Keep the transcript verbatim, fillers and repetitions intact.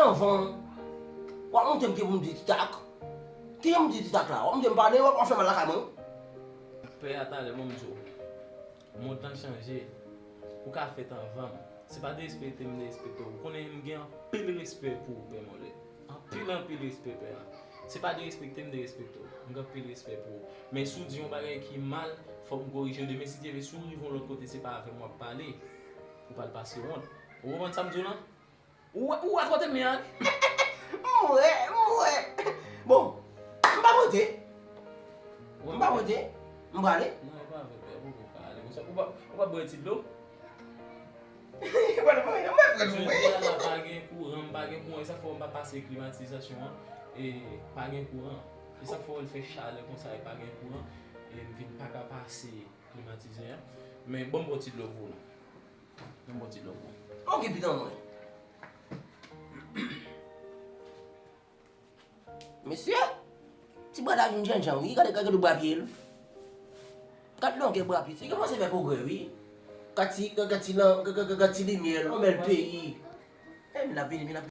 Anvan, w ap montre m ki pou m di titak. Ki jan m di titak la? W ap montre m pale, w ap fè mal lakay mwen. Pè a talè, bon, m di w. Mond lan chanje. Ou ka fèt anvan m. Se pa derespekte m derespekte w. Ou konnen m gen anpil respè pou ou, Pè Mòlè. Anpil, anpil respè, Pè a. Se pa derespekte m derespekte w. M gen anpil respè pou ou. Men si w di yon bagay ki mal, fòk m korije w demen. Si Dye vle, si w rive yon lòt kote, se pa avè m w ap pale. Ou pral pase wont. Ou konprann sa m di w lan? Ou wè, ou wè kote m ye a wi. M wè, m wè. Bon, m pa pote. M pa pote. M prale. Non, e pa avè pè, ou poko ka ale konsa. Ou pa, ou pa bwè ti dlo? Mwen, mwen, mwen, mwen, mwen. Jodi a la, pa gen kouran, m pa gen kouran. E sa fè m pa pase klimatizasyon an. E pa gen kouran. E sa fè w fè chalè konsa, e pa gen kouran. E m vin pa ka pase klimatizè an. Men bon, m bwè ti dlo pou ou non. Yon bon ti dlo pou ou. Ok, pitan mwen. Mesye, ti bra la vin jènjan wi. Gade, gade bra pye l. Gade longè bra pye. Ti gen panse fè pwogrè wi. Gade ti, gade ti lan, gade, gade, gade ti limyè l. On bèl peyi. E, men l ap vini, men l ap